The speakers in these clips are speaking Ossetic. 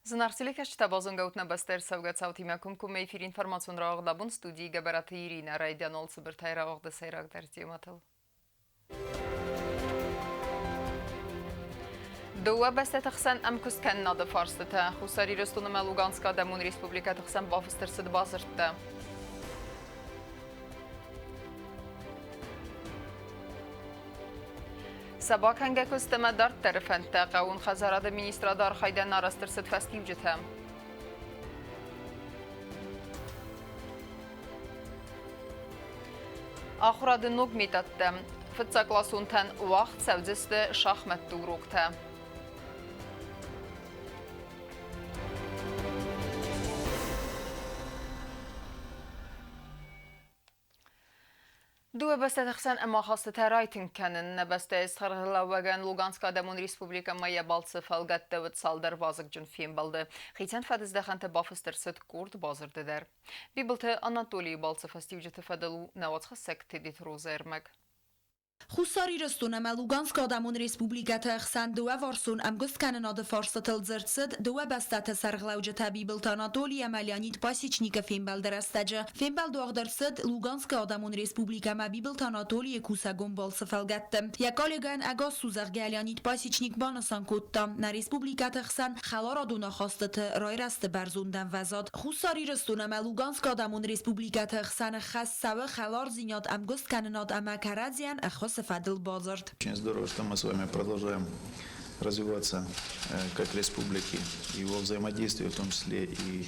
Зынаргъ телекӕсджытӕ, базонгӕ ут нӕ бӕстӕ ӕрцӕугӕ цаутимӕ комкоммӕ эфир информацион рауагъд абон студийы Гӕбӕраты Иринӕ райдиан цыбыртӕй рауагъды сӕйрагдӕр темӕтыл. Дыууӕ бӕстӕты хсӕн ӕмкуысткӕнынады фарстытӕ. Хуссар Ирыстон ӕмӕ Луганскы Адӕмон Республикӕты хсӕн бафыст ӕрцыд бадзырдтӕ. Сӕ бакӕнгӕ куыст ӕмӕ дарддӕры фӕндтӕ хъӕууон хӕдзарады министрады архайдӕн арӕзт ӕрцыд фӕстиуджытӕ. Ахуырады ног методтӕ. Фыццагкъласонтӕн уагъд цӕудзысты шахмӕтты уроктӕ. Дыууӕ бӕстӕты хсӕн ӕмахастытӕ райтынг кӕнын. Нӕ бӕстӕйы сӕргълӕууӕгӕн Луганскы Адӕмон Республикӕмӕ йӕ балцы фӕлгӕтты уыд цалдӕр вазыгджын фембӕлды. Хицӕн фӕдыздӕхӕнты бафыст ӕрцыд къорд бадзырды дӕр. Бибылты Анатолийы балцы фӕстиуджыты фӕдыл у нӕ уацхӕссӕг Тедеты Розӕ ӕрмӕг. Хуссар Ирыстон ӕмӕ Луганскы Адӕмон Республикӕты ӕхсӕн дыууӕварсон ӕмгуысткӕнынады фарстытыл дзырд цыд дыууӕ бӕстӕты сӕргълӕуджытӕ Бибылты Анатоли ӕмӕ Леонид Пасечникы фембӕлды рӕстӕджы. Фембӕлд уагъд ӕрцыд Луганскы Адӕмон Республикӕмӕ Бибылты Анатолийы кусӕгон балцы фӕлгӕтты. Йӕ коллегӕйӕн ӕгас цу, зӕгъгӕ, Леонид Пасечник банысан кодта, нӕ республикӕты хсӕн хӕларадон ахастыты райрӕзты бӕрзонд ӕмвӕзад. Хуссар Ирыстон ӕмӕ Луганскы Адӕмон Республикӕты хсӕн ӕххӕст цӕуы хӕлардзинад, ӕмгуысткӕнынад ӕмӕ кӕрӕдзийӕн ӕххуысы фӕдыл бадзырд. Очень здорово, что мы с вами продолжаем развиваться как республики, его взаимодействие, в том числе и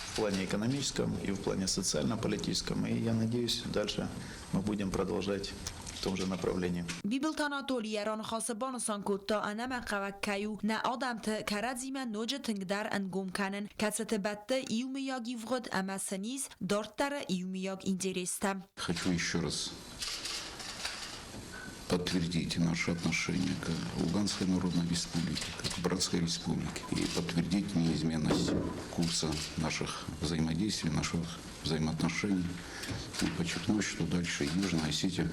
в плане экономическом, и в плане социально-политическом. И я надеюсь, дальше мы будем продолжать в том же направлении. Бибылты Анатоли йӕ раныхасы банысан кодта, ӕнӕмӕнгхъӕуӕг кӕй у нӕ адӕмты кӕрӕдзимӕ ноджы тынгдӕр ӕнгом кӕнын, кӕцыты бӕтты иумӕйаг ивгъуыд ӕмӕ сын ис дарддӕры иумӕйаг интерестӕ. Хочу еще раз подтвердить наше отношение к Луганской Народной Республике, как братской республике, и подтвердить неизменность курса наших взаимодействий, наших взаимоотношений, и подчеркнуть, что дальше Южная Осетия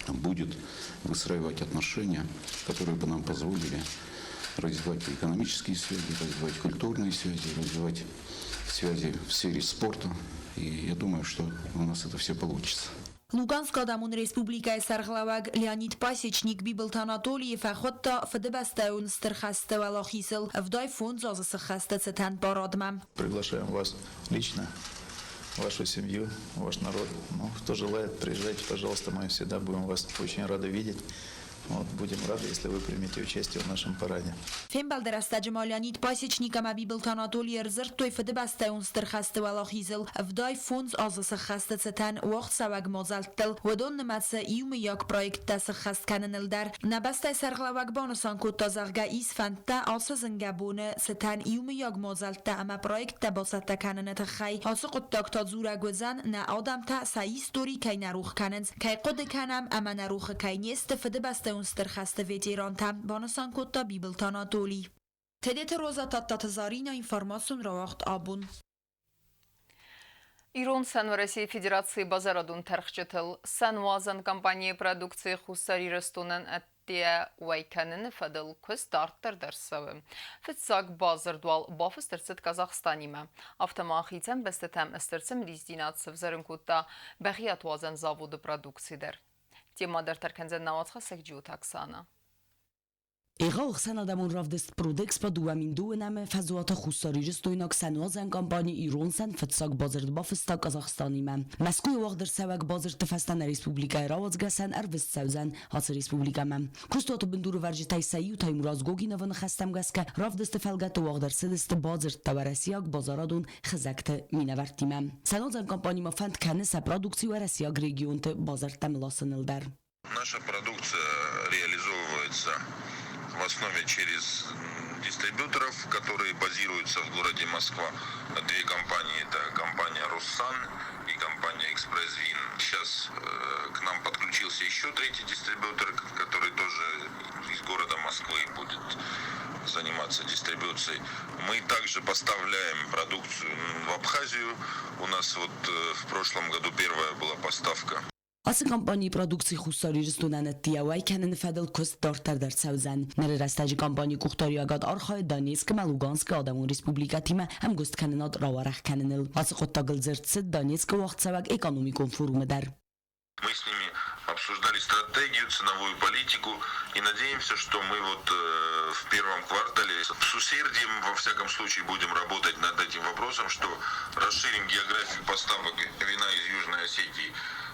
будет выстраивать отношения, которые бы нам позволили развивать экономические связи, развивать культурные связи, развивать связи в сфере спорта. И я думаю, что у нас это все получится. Луганскы Адӕмон Республикӕйы сӕргълӕууӕг Леонид Пасечник Бибылты Анатолийы фӕхуыдта Фыдыбӕстӕйон Стыр хӕсты уӕлахизыл 75 азы сыххӕсты цытӕн парадмӕ. Приглашаем вас лично, вашу семью, ваш народ. Ну, кто желает, приезжайте, пожалуйста, мы всегда будем вас очень рады видеть. Вот, будем рады, если вы примете участие в нашем параде. Фембӕлды рӕстӕджы ма Леонид Пасечник ӕмӕ Бибылты Анатоли ӕрдзырдтой Фыдыбӕстӕйон Стыр хӕсты уӕлахизыл 75 азы сыххӕсты цытӕн уагъдцӕуӕг мадзӕлттыл, уыдон нымӕцы иумӕйаг проекттӕ сыххӕст кӕныныл дӕр. Нӕ бӕстӕйы сӕргълӕууӕг банысан кодта, зӕгъгӕ, ис фӕндтӕ ацы зынгӕ боны цытӕн иумӕйаг мадзӕлттӕ ӕмӕ проекттӕ бацӕттӕ кӕныны тыххӕй. Ацы хъуыддаг та дзурӕг уыдзӕн, нӕ адӕмтӕ сӕ истори кӕй нӕ рох кӕнынц, кӕй хъуыды кӕнӕм ӕмӕ нӕ рохы кӕй не сты Фыдыбӕстӕйон Стыр хӕсты ветерантӕ, банысан кодта Бибылты Анатолий. Тедеты Роза Тадтаты Заринӕ информацион рауагъд абон. Ирон сӕн Уӕрӕсейы Федерацийы базарадон тӕрхджытыл сӕнуадзӕн компанийы продукцийы Хуссар Ирыстонӕн ӕдде уӕй кӕныны фӕдыл куыст дарддӕр дӕр цӕуы. Фыццаг бадзырд уал бафыст ӕрцыд Казахстанимӕ. Афтӕ ма хицӕн бӕстӕтӕм стыр цымыдисдзинад сӕвзӕрын кодта бӕхиатуадзӕн заводы продукци дӕр. Темӕ дарддӕр кӕндзӕн науӕдзхӕссӕг Джиоты Оксана. Егъау ӕхсӕнадӕмон равдыст Продэкспо 2002-ӕмӕ фӕзуаты хуссарирыстойнаг сӕнуадзӕн компани Иронсӕн фыццаг бадзырд бафыста Казахстанимӕ. Мӕскуыйы уагъд ӕрцӕуӕг бадзырдты фӕстӕ нӕ республикӕйы рауадзгӕ сӕн ӕрвыст цӕудзӕн ацы республикӕмӕ. Куыстуаты бындурывӕрджытӕй сӕ иу Таймураз Гогиновы ныхӕстӕм гӕсгӕ равдысты фӕлгӕты уагъд ӕрцыдысты бадзырдтӕ уӕрӕсейаг базарадон хызӕгты минӕвӕрттимӕ. Сӕнуадзӕн компани ма фӕнд кӕны сӕ продукци уӕрӕсейаг регионты базӕрттӕм ласыныл дӕр. Наша продукция реализовывается в основе через дистрибьюторов, которые базируются в городе Москва. Две компании – это компания «Руссан» и компания «Экспресс-Вин». Сейчас к нам подключился еще третий дистрибьютор, который тоже из города Москвы будет заниматься дистрибьюцией. Мы также поставляем продукцию в Абхазию. У нас вот в прошлом году первая была поставка. Ацы компанийы продукци Хуссар Ирыстонӕн ӕддейӕ уӕй кӕныны фӕдыл куыст дарддӕр дӕр цӕудзӕн. Ныры рӕстӕджы компанийы къухдариуӕгад архайы Донецк ӕмӕ Луганскы адӕмон республикӕтимӕ ӕмгуысткӕнынад рауӕрӕх кӕныныл. Ацы хъуыддагыл дзырд цыд Донецкы уагъдцӕуӕг экономикон форумы дӕр. Мы с ними обсуждали стратегию, ценовую политику и надеемся, что мы вот в первом квартале с усердием, во всяком случае, будем работать над этим вопросом, что расширим географию поставок вина из Южной Осетии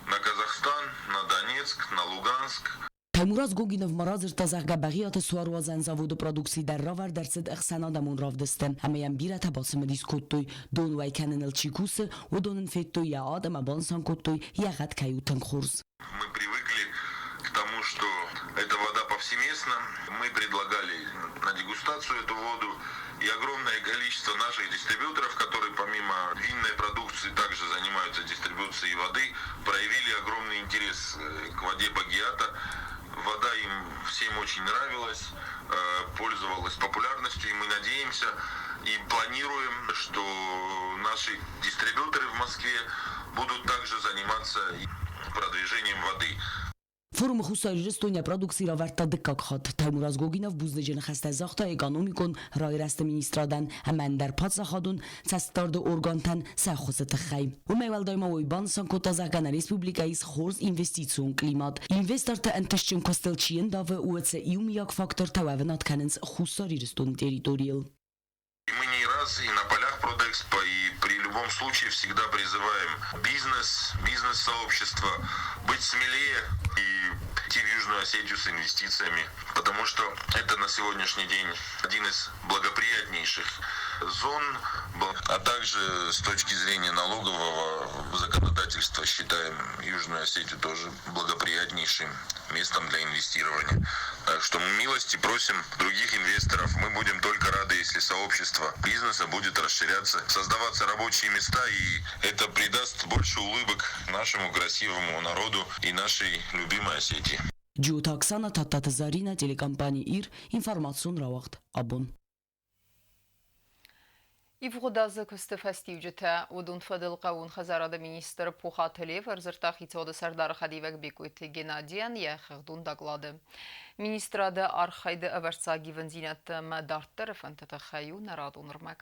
на Казахстан, на Донецк, на Луганск. Таймураз Гогинов ма радзырдта, зӕгъгӕ, Бӕгъиаты суаруадзӕн заводы продукци дӕр равӕрд ӕрцыд ӕхсӕнадӕмон равдысты ӕмӕ йӕм бирӕтӕ бацымыдис кодтой. Дон уӕй кӕныныл чи кусы, уыдон ын федтой йӕ ад ӕмӕ банысан кодтой, йӕ гъӕд кӕй у тынг хорз. Мы привыкли к тому, что эта вода повсеместно. Мы предлагали на дегустацию эту воду. И огромное количество наших дистрибьюторов, которые помимо винной продукции также занимаются дистрибьюцией воды, проявили огромный интерес к воде Багиата. Вода им всем очень нравилась, пользовалась популярностью, и мы надеемся и планируем, что наши дистрибьюторы в Москве будут также заниматься продвижением воды. Форумы Хуссар Ирыстон йӕ продукци равӕрдта дыккаг хатт. Таймураз Гогинов бузныджы ныхӕстӕ загъта экономикон райрӕзты министрадӕн ӕмӕ ӕндӕр паддзахадон цӕстдарды органтӕн сӕ ӕххуысы тыххӕй. Уымӕй уӕлдай ма уый банысан кодта, зӕгъгӕ, нӕ республикӕйы ис хорз инвестицион климат. Инвесторты ӕнтыстджын куыстыл чи ӕндавы, уыцы иумиаг фактортӕ уӕвынад кӕнынц Хуссар Ирыстоны территорийыл. И мы не раз и на полях Продэкспо, и при любом случае всегда призываем бизнес, бизнес-сообщество быть смелее и идти в Южную Осетию с инвестициями, потому что это на сегодняшний день один из благоприятнейших зон, а также с точки зрения налогового законодательства считаем Южную Осетию тоже благоприятнейшим местом для инвестирования. Так что милости просим других инвесторов. Мы будем только рады, если сообщество бизнеса будет расширяться, создаваться рабочие места, и это придаст больше улыбок нашему красивому народу и нашей любимой Осетии. Джиоты Оксана, Тадтаты Заринӕ, телекомпани Ир, информацион рауагъд Абон. Ивгъуыд азы куысты фӕстиуджытӕ уыдон фӕдыл хъӕууон хӕдзарады министр Пухаты Лев ӕрдзырдта хицауады сӕрдары хӕдивӕг Бекъойты Геннадийӕн йӕ хыгъдон доклады. Министрады архайды ӕвӕрццаг ивындзинӕдтӕ ӕмӕ дарддӕры фӕндты тыххӕй у нӕ радон ӕрмӕг.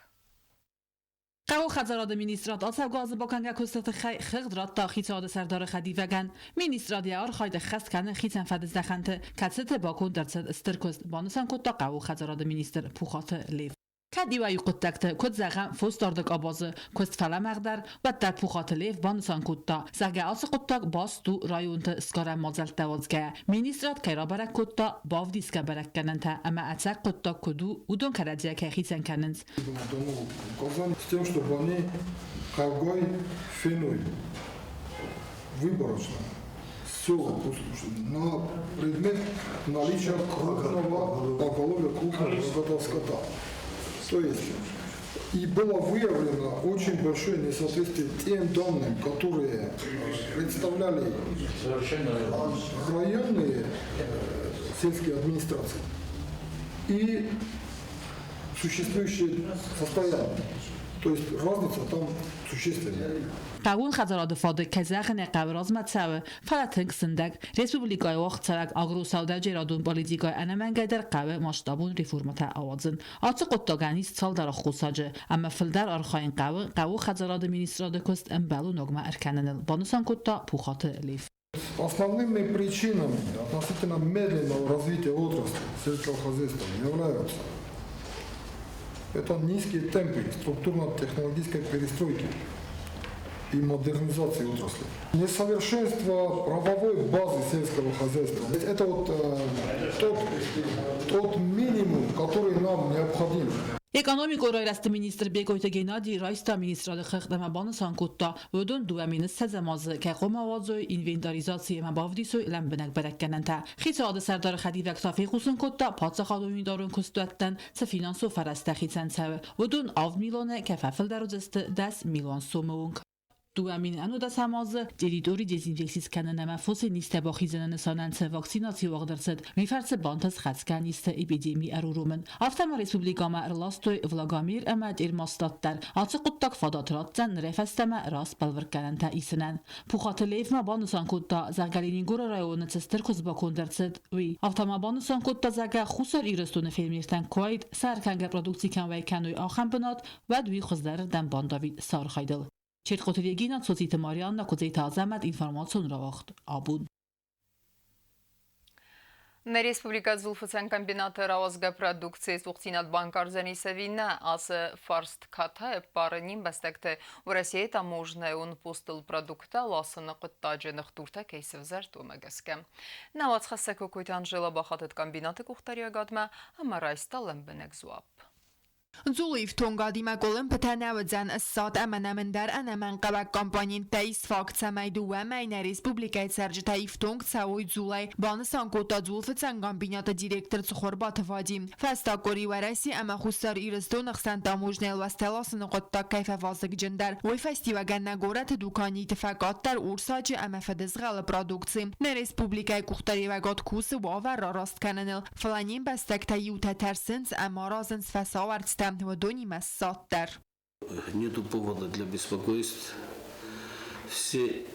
Хъӕуы хӕдзарады министрад ацӕугӕ азы бакӕнгӕ куысты тыххӕй хыгъд радта хицауады сӕрдары хӕдивӕгӕн. Министрад йӕ архайд ӕххӕст кӕны хицӕн фӕдыздӕхӕнты, кӕцыты баконд ӕрцыд стыр куыст, банысан кодта хъӕуы хӕдзарады министр Пухаты Лев. Кӕд иуӕй-иу хъуыддӕгты, куыд зӕгъӕм, фосдарды къабазы куыст фӕлӕмӕгъдӕр, уӕддӕр Пухаты Лев банысан кодта, зӕгъгӕ, ацы хъуыддаг баст у районты сгарӕн мадзӕлттӕ уадзгӕйӕ. Министрад кӕй рабӕрӕг кодта, бавдисгӕ бӕрӕггӕнӕнтӕ ӕмӕ ӕцӕг хъуыддаг куыд у, уыдон кӕрӕдзийӕ кӕй хицӕн кӕнынц. Указание с тем, чтобы они хъӕугай феной выборочно села на предмет наличия крупного поголовья крупного рогатого скота. То есть и было выявлено очень большое несоответствие тем данным, которые представляли районные сельские администрации и существующее состояние. То есть разница там существенная. Хъӕууон хӕдзарады фадыг, кӕй зӕгъын ӕй хъӕуы, размӕ цӕуы, фӕлӕ тынг сындӕг. Республикӕйы уагъдцӕуӕг агросӕудӕджерадон политикӕйы ӕнӕмӕнгӕйдӕр хъӕуы масштабон реформӕтӕ ауадзын. Ацы хъуыддагӕн ис цалдӕр аххосаджы, ӕмӕ фылдӕр архайын хъӕуы хъӕуы хӕдзарады министрады куыст ӕмбӕлоногмӕ ӕркӕныныл, банысан кодта Пухаты Лев. Основными причинами относительно медленного развития отрасли сельского хозяйства являются это низкие темпы структурно-технологической перестройки и модернизации отрасли. Несовершенство правовой базы сельского хозяйства. Это вот тот минимум, который нам необходим. Экономикон райрӕзты министр Бекъойты Геннадий райста министрады хыгъд ӕмӕ банысан кодта, уыдон 2020 азы кӕй хъуамӕ ауадзой инвентаризаци ӕмӕ бавдисой лӕмбынӕг бӕрӕггӕнӕнтӕ. Хицауады сӕрдары хӕдивӕг та фехъусын кодта, паддзахадон унитарон куыстуӕттӕн цы финансон фӕрӕзтӕ хицӕн цӕуы, уыдон 7 милуаны кӕй фӕфылдӕр уыдзысты 10 милуан сомы онг. 2011 азы территори дезинфекци скӕнын ӕмӕ фосы низтӕ бахизыны нысанӕн цы вакцинаци уагъд ӕрцыд, уый фӕрцы бантыст хӕцгӕ низты эпидеми ӕруромын. Афтӕ ма республикӕмӕ ӕрластой Влагомир ӕмӕ термостат дӕр. Ацы хъуыддаг фадат ратдзӕн нырӕй фӕстӕмӕ раст бӕлвырдгӕнӕнтӕ исынӕн. Пухаты Лев ма банысан кодта, зӕгъгӕ, Ленингоры районы цы стыр куыдз баконд ӕрцыд, уый. Афтӕ ма банысан кодта, зӕгъгӕ, Хуссар Ирыстоны фермертӕн куы уаид, сӕ ӕркӕнгӕ продукци кӕм уӕй кӕной, ахӕм бынат, уӕд уый хуыздӕрырдӕм бандавид сӕ архайдыл. Чертхъоты Регина, Цоциты Марианна, Куыдзеты Азӕмӕт, информацион рауагъд «Абон». Нӕ республикӕ дзулфыцӕн комбинаты рауадзгӕ продукцийы цухдзинад банкъардзӕнис ӕви нӕ, ацы фарст катай ӕппары не мбӕстӕгты Уӕрӕсейы таможнӕйон постыл продукттӕ ласыны хъуыддаджы ныхдуртӕ кӕй сӕвзӕрд, уымӕ гӕсгӕ. Нӕ уацхӕссӕг Кокойты Анжела бахатыд комбинаты къухдариуӕгадмӕ ӕмӕ райста лӕмбынӕг дзуапп. Дзулы ифтонгадимӕ къуылымпытӕ нӕ уыдзӕн ссад ӕмӕ нӕм ӕндӕр ӕнӕмӕнгхъӕуӕг компоненттӕ ис фаг, цӕмӕй дыууӕ мӕй нӕ республикӕйы цӕрджытӕ ифтонг цӕуой дзулӕй, банысан кодта дзулфыцӕн комбинаты директор Цхуырбаты Вадим. Фӕстаг къуыри Уӕрӕсе ӕмӕ Хуссар Ирыстоны хсӕн таможнӕйы ластӕ ласыны хъуыддаг кӕй фӕвазыгджындӕр, уый фӕстиуӕгӕн нӕ горӕты дуканиты фӕкъаддӕр урсаджы ӕмӕ фыдызгъӕлы продукци. Нӕ республикӕйы къухдариуӕгад кусы уавӕр рараст кӕныныл, Фӕлӕ не мбӕстӕгтӕ иутӕ тӕрсынц ӕмӕ аразынц фӕсауӕрцтӕ, уыдонимӕ ссад дӕр. Нету повода для беспокойств. Все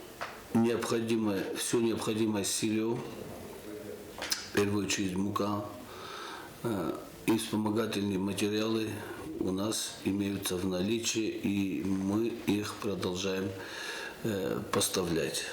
необходимое, все необходимое сырье, в первую очередь мука и вспомогательные материалы у нас имеются в наличии, и мы их продолжаем поставлять.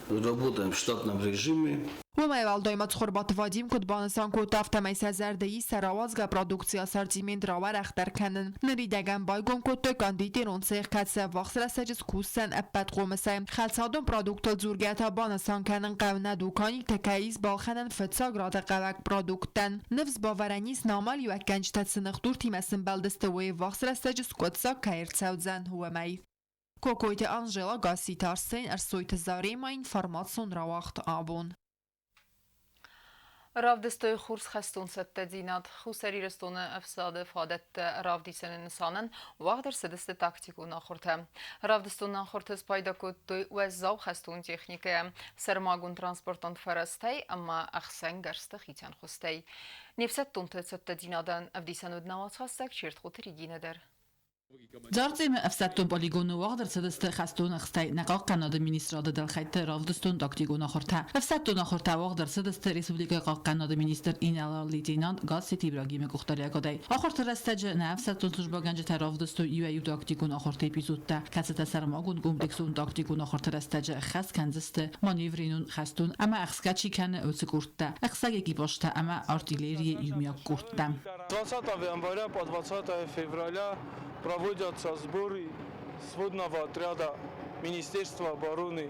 Работаем в штатном режиме. Уымӕй уӕлдай ма Цхуырбаты Вадим куыд банысан кодта, афтӕмӕй сӕ зӕрды ис сӕ рауадзгӕ продукцийы ассортимент рауӕрӕхдӕр кӕнын. Ныридӕгӕн байгом кодтой кондитерон цех, кӕцы ӕввахс рӕстӕджы скусдзӕн ӕппӕт хъомысӕй. Хӕлцадон продукттыл дзургӕ та банысан кӕнын хъӕуы нӕ дуканиты кӕй ис балхӕнӕн фыццаг рады хъӕуӕг продукттӕн. Ныфс бавӕрӕн ис, нӕ амалиуӕггӕнджытӕ цы ныхдуртимӕ сымбӕлдысты, уый ӕввахс рӕстӕджы скъуыддзаг кӕй ӕрцӕудзӕн, уымӕй. Кокойты Анжела, Гасситы Арсен, Ӕрсойты Заремӕ информацион рауагъд абон. Равдыстой хурсхӕстон цӕттӕдзинад. Хуссар Ирыстоны ӕфсады фадӕттӕ равдисыны нысанӕн уагъд ӕрцыдысты тактикон ахуыртӕ. Равдыстон ахуырты спайда кодтой уӕззау хӕстон техникӕйӕ, сӕрмагонд транспортон фӕрӕзтӕй ӕмӕ ӕхсӕнгӕрзты хицӕн хуызтӕй. Не фсӕддонты цӕттӕдзинадӕн ӕвдисӕн уыд нӕ уацхӕссӕг Чертхъоты Регинӕ дӕр. Дзарцъемы ӕфсӕддон полигоны уагъд ӕрцыдысты хӕстон ӕхстӕй нӕ хъахъхъӕнады министрады дӕлхӕйтты равдыстон тактикон ахуыртӕ. Ӕфсӕддон ахуыртӕ уагъд ӕрцыдысты республикӕйы хъахъхъӕнады министр инӕлар-лейтенант Гасситы Ибрагимы къухдариуӕгадӕй. Ахуырты рӕстӕджы нӕ ӕфсӕддон службӕгӕнджытӕ равдыстой иуӕй-иу тактикон ахуырты эпизодтӕ, кӕцытӕ сӕрмагонд комплексон тактикон ахуырты рӕстӕджы ӕххӕст кӕндзысты маневренон хӕстон ӕмӕ ӕхсгӕ чи кӕны, уыцы къордтӕ, ӕхсӕг экипажтӕ ӕмӕ артиллерийы иумиаг къордтӕ. 20 января по 20 февраля проводятся сборы сводного отряда Министерства обороны.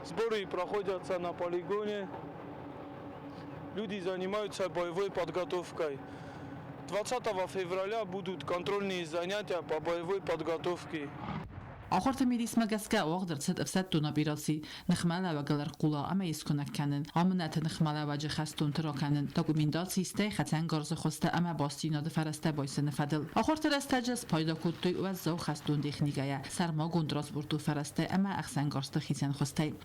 Сборы проходятся на полигоне. Люди занимаются боевой подготовкой. 20 февраля будут контрольные занятия по боевой подготовке. Ахуырты мидисмӕ гӕсгӕ уагъд ӕрцыд ӕфсӕддон операци ныхмӕлӕууӕгыл ӕрхъула ӕмӕ йе скуынӕг кӕнын, амынӕты ныхмӕлӕууӕджы хӕстонты ракӕнын, документаци, стӕй хӕцӕнгарзы хуызтӕ ӕмӕ бастдзинады фӕрӕзтӕ байсыны фӕдыл. Ахуырты рӕстӕджы спайда кодтой уӕззау хӕстон техникӕйӕ, сӕрмагонд транспортон фӕрӕзтӕй ӕмӕ ӕхсӕнгарзты хицӕн хуызтӕй.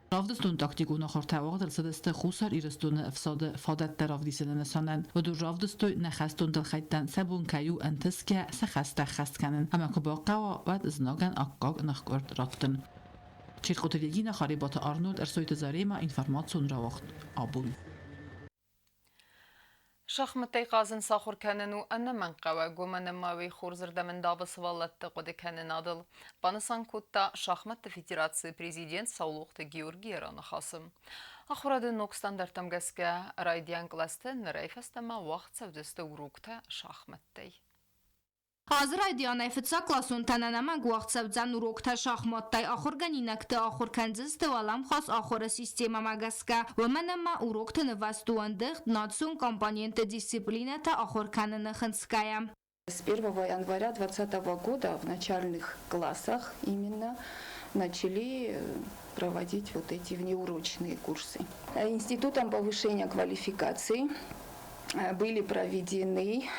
Равдыстон тактикон ахуыртӕ уагъд ӕрцыдысты Хуссар Ирыстоны ӕфсады фадӕттӕ равдисыны нысанӕн. Уыдон равдыстой нӕ хӕстон дӕлхӕйттӕн сӕ бон кӕй у ӕнтысгӕ сӕ хӕстӕ ӕххӕст кӕнын ӕмӕ куы бахъӕуа, уӕд знагӕн аккаг ныхкъуырд раттын. Чертхъоты Регина, Харебаты Арнольд, Ӕрсойты Заремӕ, информацион рауагъд абон. Шахматтӕй хъазын сахуыр кӕнын у ӕнӕмӕнгхъӕуӕг, уымӕн ӕмӕ уый хорзырдӕм ӕндавы сывӕллӕтты хъуыдыкӕнынадыл, банысан кодта шахматты федерацийы президент Саулохты Георгийы раныхасы. Ахуырады ног стандарттӕм гӕсгӕ райдиан кълӕсты нырӕй фӕстӕмӕ уагъд цӕудзысты уроктӕ шахматтӕй. Азы райдианӕй фыццагкъласонтӕн ӕнӕмӕнг уагъд цӕудзӕн уроктӕ шахматтӕй. Ахуыргӕнинӕгты ахуыр кӕндзысты уӕлӕмхас ахуыры системӕмӕ гӕсгӕ, уымӕн ӕмӕ урокты нывӕзт у ӕндыгъд национ компонентты дисциплинӕтӕ ахуыр кӕныны хынцгӕйӕ. С 1 января 2020 года в начальных классах именно начали проводить вот эти внеурочные курсы. Институтом повышения квалификации. Были проведены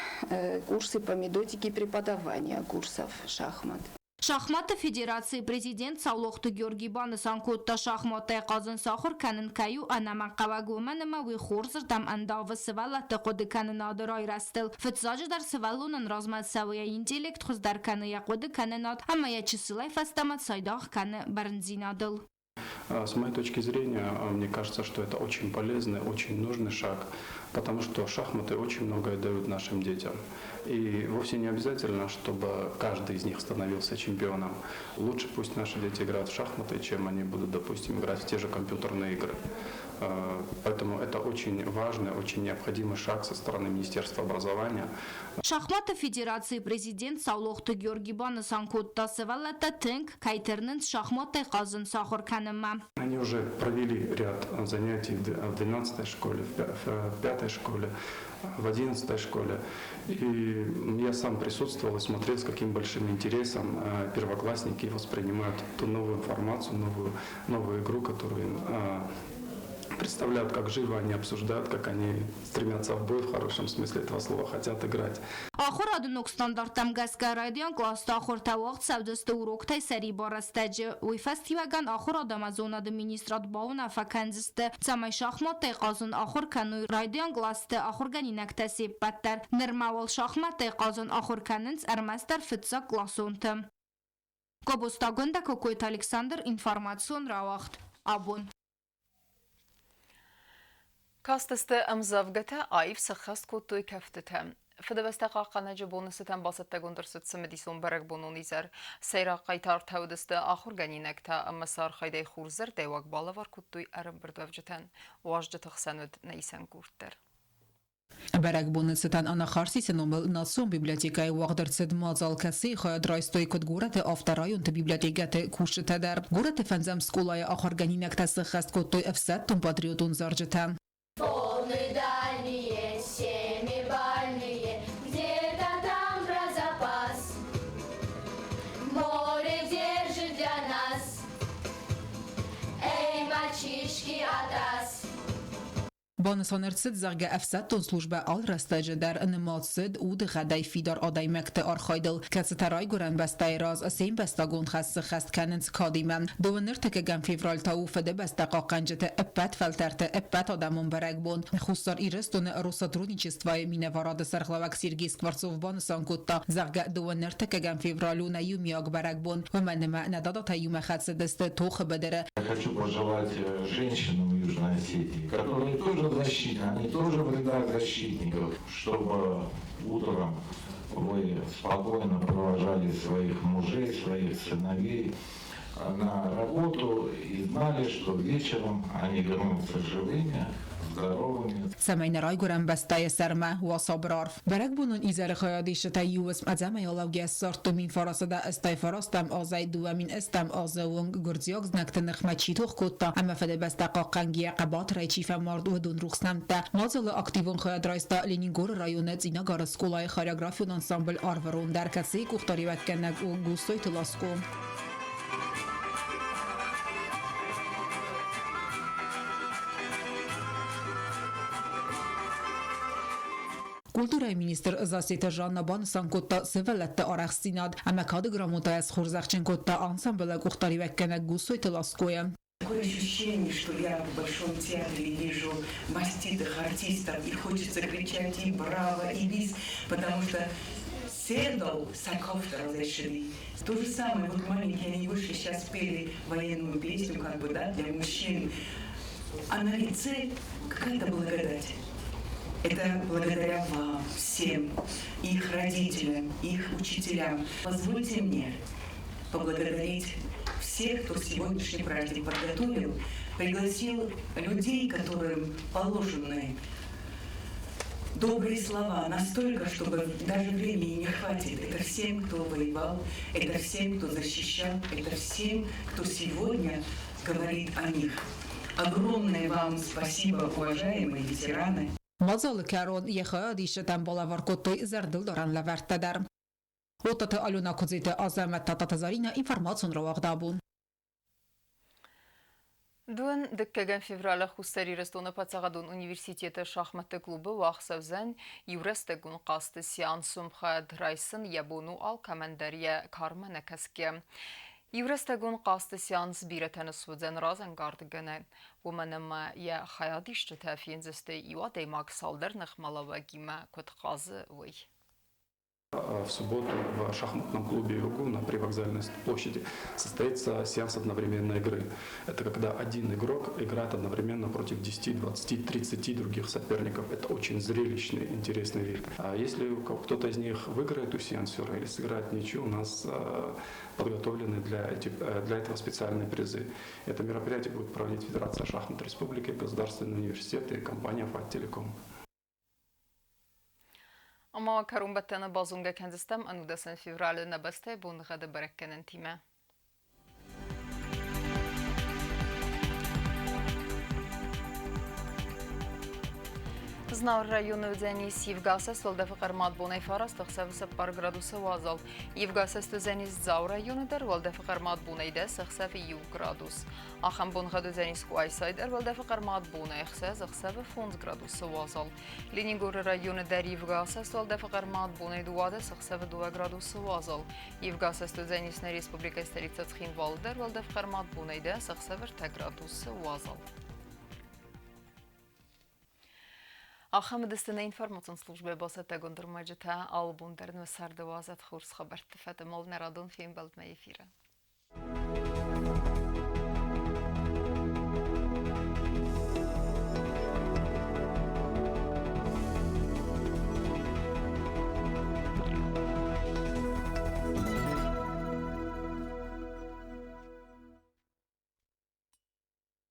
курсы по методике преподавания курсов шахмат. Шахматты федерацийы президент Саулохты Георгий банысан кодта, шахматтӕй хъазын сахуыр кӕнын кӕй у ӕнӕмӕнгхъӕуӕг, уымӕн ӕмӕ уый хорзырдӕм ӕндавы сывӕллӕтты хъуыдыкӕнынады райрӕзтыл. Фыццаджыдӕр сывӕллонӕн размӕ цӕуы йӕ интеллект хуыздӕр кӕны йӕ хъуыдыкӕнынад ӕмӕ йӕ чысылӕй фӕстӕмӕ цайдагъ кӕны бӕрндзинадыл. С моей точки зрения, мне кажется, что это очень полезный, очень нужный шаг, потому что шахматы очень многое дают нашим детям. И вовсе не обязательно, чтобы каждый из них становился чемпионом. Лучше пусть наши дети играют в шахматы, чем они будут, допустим, играть в те же компьютерные игры. Поэтому это очень важный, очень необходимый шаг со стороны Министерства образования. Шахматы федерацийы президент Саулохты Георги банысан кодта, сывӕллӕттӕ тынг кӕй тырнынц шахматтӕй хъазын сахуыр кӕнынмӕ. Они уже провели ряд занятий в 12 школе, в 5 школе, в 11 школе. И я сам присутствовал и смотрел, с каким большим интересом первоклассники воспринимают ту новую информацию, новую игру, которую им представляют, как живо они обсуждают, как они стремятся в бой в хорошем смысле этого слова, хотят играть. Ахуырады ног стандарттӕм гӕсгӕ райдиан кълӕсты ахуыртӕ уагъд цӕудзысты уроктӕй сӕрибар рӕстӕджы. Уый фӕстиуӕгӕн ахуырад ӕмӕ зонады министрад бауынаффӕ кӕндзысты, цӕмӕй шахматтӕй хъазын ахуыр кӕной райдиан кълӕсты ахуыргӕнинӕгтӕ се ппӕт дӕр. Нырма уал шахматтӕй хъазын ахуыр кӕнынц ӕрмӕстдӕр фыццагкъласонты. Гобозтагондӕ Кокойты Александр, информацион рауагъд. Абон. Кастысты ӕмдзӕвгӕтӕ аив сӕххӕст кодтой кӕфтытӕ. Фыдыбӕстӕ хъахъхъӕнӕджы боны цытӕн бацӕттӕгонд ӕрцыд цымыдисон бӕрӕгбонон изӕр. Сӕйраг хъайтартӕ уыдысты ахуыргӕнинӕгтӕ ӕмӕ сӕ архайдӕй хурзӕрдӕйуаг балӕвар кодтой ӕрӕмбырдуӕвджытӕн. Уазджыты хсӕн уыд нӕ исӕн къорд дӕр. Бӕрӕгбоны цытӕн Анахарсисы номыл национ библиотекӕйы уагъд ӕрцыд мадзал, кӕцыйы хайад райстой куыд горӕты, афтӕ районты библиотекӕты кусджытӕ дӕр. Горӕты фӕндзӕм скъолайы ахуыргӕнинӕгтӕ сыххӕст кодтой ӕфсӕддон-патриотон зарджытӕ. Волны дальние, семибальные, где-то там про запас. Море держит для нас. Эй, мальчишки, атас! Банысан ӕрцыд, зӕгъгӕ, ӕфсӕддон службӕ алы рӕстӕджы дӕр нымад цыд удыгъӕдӕй фидар адӕймӕгты архайдыл, кӕцытӕ райгуырӕн бӕстӕйы раз се мбӕстагон хӕс сыххӕст кӕнынц кадимӕ. Дыууынӕртыккӕгӕм февраль та у Фыдыбӕстӕ хъахъхъӕнджыты ӕппӕт фӕлтӕрты ӕппӕтадӕмон бӕрӕгбон. Хуссар Ирыстоны Россотрудничествойы минӕварады сӕргълӕууӕг Сергей Скворцов банысан кодта, зӕгъгӕ, дыууынӕртыккӕгӕм февраль у нӕ иумиаг бӕрӕгбон, уымӕн ӕмӕ нӕ дадатӕ иумӕ хӕцыдысты тохы быдыры. Я хочу пожелать женщинам Южной Осетии, которые тоже защитники, они тоже в рядах защитников, чтобы утром вы спокойно провожали своих мужей, своих сыновей на работу и знали, что вечером они вернутся живыми, здоровыми. Цӕмӕй нӕ райгуырӕн бӕстӕйы сӕрмӕ уа сабыр арв. Бӕрӕгбонон изӕры хайадисджытӕ иу уысм ӕдзӕмӕй алӕугӕ ссардтой 1989 азӕй 2008 азы онг гуырдзиаг знӕгты ныхмӕ чи тох кодта ӕмӕ Фыдыбӕстӕ хъахъхъӕнгӕйӕ хъӕбатырӕй чи фӕмард, уыдон рухс нӕмттӕ. Мадзалы активон хайад райста Ленингоры районы Цъинагары скъолайы хореографион ансамбль Арвырон дӕр, кӕцыйы къухдариуӕггӕнӕг у Гуссойты Ласко. Культурӕйы министр Зассеты Жанна банысан кодта сывӕллӕтты арӕхстдзинад ӕмӕ кады грамотӕйӕ схорзӕхджын кодта ансамблы къухдариуӕггӕнӕг Гуссойты Ласкойы. Такое ощущение, что я в Большом театре вижу маститых артистов, и хочется кричать и браво, и бис, потому что Седол Саков разрешили. То же самое, вот маленькие они вышли, сейчас пели военную песню, как бы, да, для мужчин. А на лице какая-то благодать. Это благодаря вам всем, их родителям, их учителям. Позвольте мне поблагодарить всех, кто сегодняшний праздник подготовил, пригласил людей, которым положены добрые слова настолько, чтобы даже времени не хватит. Это всем, кто воевал, это всем, кто защищал, это всем, кто сегодня говорит о них. Огромное вам спасибо, уважаемые ветераны. Мадзалы кӕрон йӕ хайадисджытӕн балӕвар кодтой зӕрдылдарӕн лӕвӕрттӕ дӕр. Оттаты Алена Куыдзиты Азӕмӕт Тататы Заринӕ информацион рауагъд абон. Дыууын дыккӕгӕм февралы Хуссар Ирыстоны паддзахадон университеты шахматты клубы уагъд цӕудзӕн иурӕстӕгон хъазты сеанс. Хайад райсын йӕ бон у алкӕмӕн дӕр йӕ кармӕ нӕ кӕсгӕ. Иурӕстӕгон хъазты сеанс бирӕтӕн суыдзӕн разӕнгардгӕнӕн, уымӕн ӕмӕ йӕ хайадисджытӕ фендзысты иу адӕймаг цалдӕр ныхмӕлӕууӕгимӕ куыд хъазы, уый. В субботу в шахматном клубе ЮГУ на привокзальной площади состоится сеанс одновременной игры. Это когда один игрок играет одновременно против 10, 20, 30 других соперников. Это очень зрелищный, интересный вид. А если кто-то из них выиграет у сеансера или сыграет ничью, у нас подготовлены для этого специальные призы. Это мероприятие будет проводить Федерация шахмат Республики, Государственный университет и компания «Фат Телеком». Ӕмӕ кӕронбӕттӕны базонгӕ кӕндзыстӕм ӕнудӕсӕм февралы нӕ бӕстӕйы боныгъӕды бӕрӕггӕнӕнтимӕ. Знауыр районы уыдзӕнис ивгӕ уӕлдӕфы хъӕрмад бонӕй 9 ӕхсӕвы 4 градусы уазал. Ивгӕ уыдзӕнис Дзауы районы дӕр уӕлдӕфы хъӕрмад бонӕй 10 ӕхсӕвы 1 градус. Ахӕм боныгъӕд уыдзӕнис Къуайсайы дӕр уӕлдӕфы хъӕрмад бонӕй 6 ӕхсӕвы 5 градусы уазал. Ленингоры районы дӕр ивгӕ уӕлдӕфы хъӕрмад бонӕй 12 ӕхсӕвы 2 градусы уазал. Ивгӕ уыдзӕнис нӕ республикӕйы столицӕ Цхинвалы дӕр уӕлдӕфы хъӕрмад бонӕй 10 ӕхсӕвы 3 градусы уазал. Ахӕм уыдысты нӕ информацион службӕйы бацӕттӕгонд ӕрмӕджытӕ. Алы бон дӕр нӕ царды уадзӕд хорз хабӕртты фӕдыл нӕ радон фембӕлдмӕ эфиры.